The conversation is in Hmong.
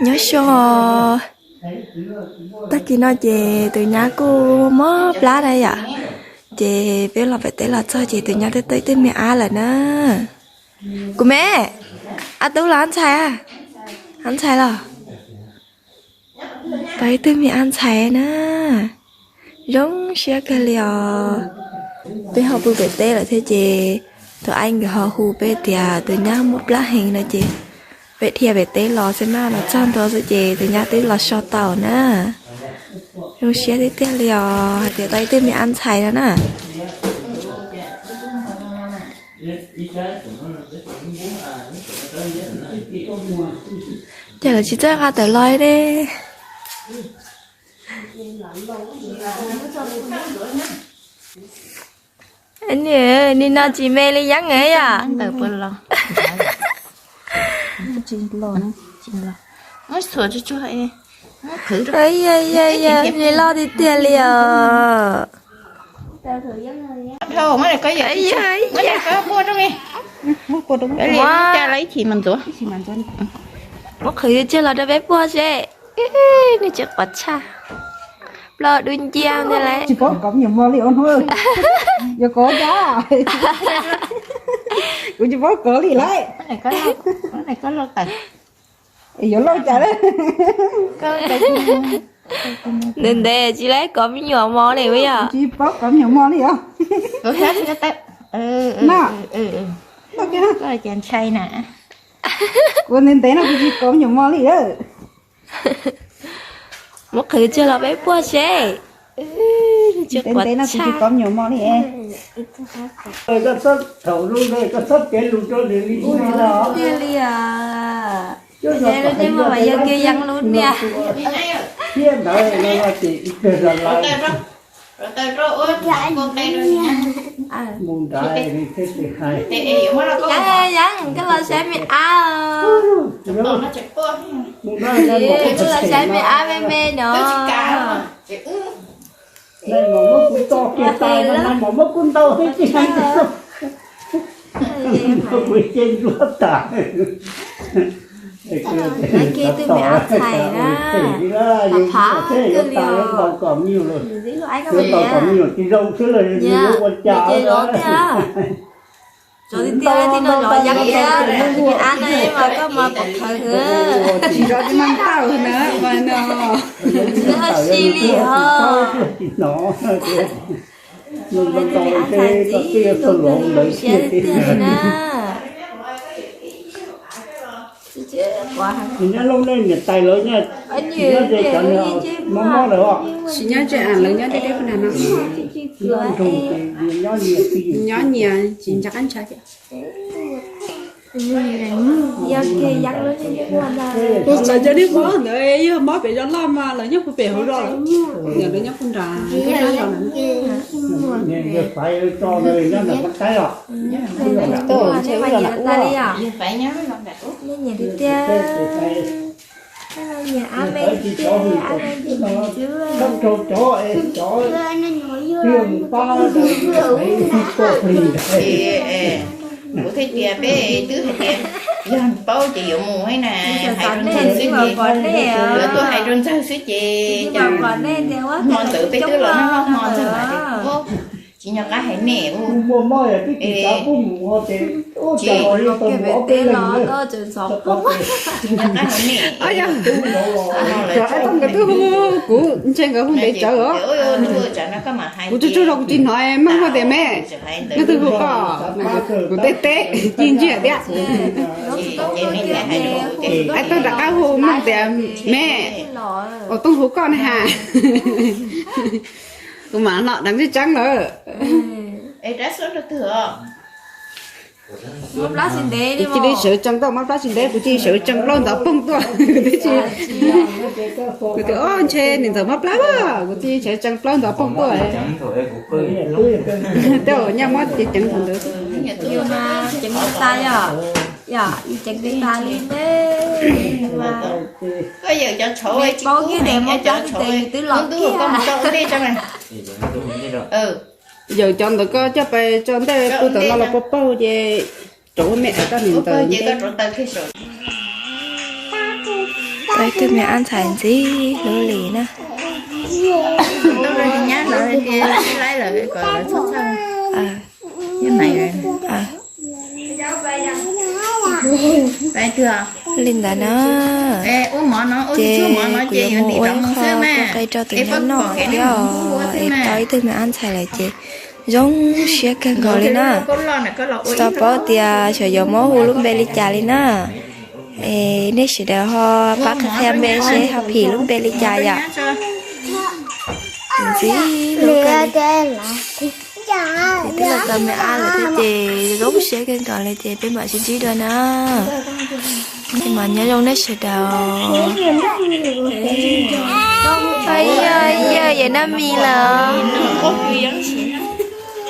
Nyob zoo, tag kis no ces tus nyab kuj mob plab na yom. Ces peb los pem teb los txog ces tus nyab twb tau ib tug me ab lawm na. Kuv me, ab tub los ab ntxhais, ab ntxhais los. Tau ib tug me ab ntxhais na. Zoo siab kawg li os. Peb ho pw pem teb lawm thiab ces tus aib nkawd ho hu peb tias tus nyab mob plab heev no ces peb dhia pem teb los xwb na, los txog ntua xwb ces tus nyab twb los so tau na. Zoo siab tiag tiag li os, hais tias tau ib tug me ab ntxhais no na. Ces lawv tsis txawj nqa tawm los ne. Nim no tsis me li yeeb yom. Li loj tiag tiag li os. Muab qhwv yus tsiaj los rau peb puag seb. Nws tsis quav tshaj. Plaub dub nciab ntag lauj. Tsis paub kov me nyuam mos li os hnub. Yuav kov cas? Kuv tsis paub kov li lauj. Yuav lauj cas? Ntev ntev tsis laib kov me nyuam mos li yom. Tsis paub kov me nyuam mos li os. Kuv ntev ntev no kuv tsis kov me nyuam mos li. Muab qhwv tsiaj los peb puag seb. Ntev ntev no kuv tsis kov me nyuam mos li. Koj txhob thaum lub koj txhob cev lus rau nws li. Tiag li os. Yog lub neb mas yog kiag yeeb lub niag. Thiab ntawd no ces ib pliag los lawm. Mus nrad li thiab ces hais. Yeeb, koj los saib me ab. Mus nrad, koj los saib me ab me me no. Nai mos muab kuv tso kiag tas, nai mos muab kuv ntaus thiab ces kuv ces nruab tas. Ib tug me ab txhais na, phav kawg li os. Yuav ntaus kom me nyuam tsis zoo xwb los yus yuav ua cas. Tsov tiag tiag li no zov yeeb thiab, me ab no mas koj mas pom khawv heev. Tsis zov tsis mag tawm na mas no. Tsis si li ho. Tsis hnov. Zoo siab tiag tiag li na. Tsis nyob lub nej niam tais lawv nyob, tsis nyob ze cov mob mob lawm os. Tsis nyob ze lawv nyob deb deb puag nram no. Nyob nyias tsis nco qab ntshai thiab. Yog kiag yeeb lub niag muag ntag. Tus txawm cov niag mob ntawd yog mob pem zos loj mas lawv nyob puag pem hauv zos lawm, niam lawv nyob puag nrad zos lawm. Nyiam tiag tiag. Nyiam ab me tiag, ab me ntsws ntsws. Kuv thiaj tias peb twb hais tias yog paub ces yuav mus hais na, hais rau ntxawg xwb ces, yuav tuaj hais rau ntxawg xwb ces hmo ntawd peb twb los noj hmo ntxawg lawm. Tsis nco qab hais nej. Tsis nco qab hais nej. Cov ab tog nkawd twb hu kuv, ntshe nkawd hu ntev tsawv os. Kuv tsuj tsuj los kuv tsis hnov, meej hais tias me, leej twg hu koj? Kuv teb teb ci ntsia thiab. Ab tog rov qab hu meej tias me, ua tooj hu koj ne has. Kuv mam hnov dheev tseeb tseeb lawm. Kuv cia li sawv tsees tuaj, mob plab tsis ntev, kuv cia li sawv tsees plaub ntxov poog tuaj. Kuv tias, o, ntshe niam ntxawm mob plab, kuv cia li sawv tsees plaub ntxov poog tuaj. Tej nyaj mob ceev ceev thaum ntawd. Ceev tas yom, yom, ceev tas li ne. Paub kiag tias mob plab tsis ntev twb los kiag. Yawm cov ntawd koj coj pais tso ntej pw tom no los puag paug ces rauv me koj niam ntxawm ntej. Ib tug me ab ntxhais ntxim hlub li na. Li ntawd na, ces kuv yuav mus ua ib qho kua qe rau tus nyab noj thiab os, es tau ib tug me ab ntxhais lawm ces zoo siab kawg nkaus li na. Tsis tau paub tias xyov yuav muab hu lub npe li cas li na. Es nej sawv daws ho pab qhia npe seb ho phim lub npe li cas yom. Ntxim hlub kawg li. Ces twb los tau me ab lawm thiab ces zoo siab kawg nkaus li ces peb mam sib ntsib dua na. Ces mam nyob zoo nej sawv daws. Yog yog yawm Naj Mis lawm.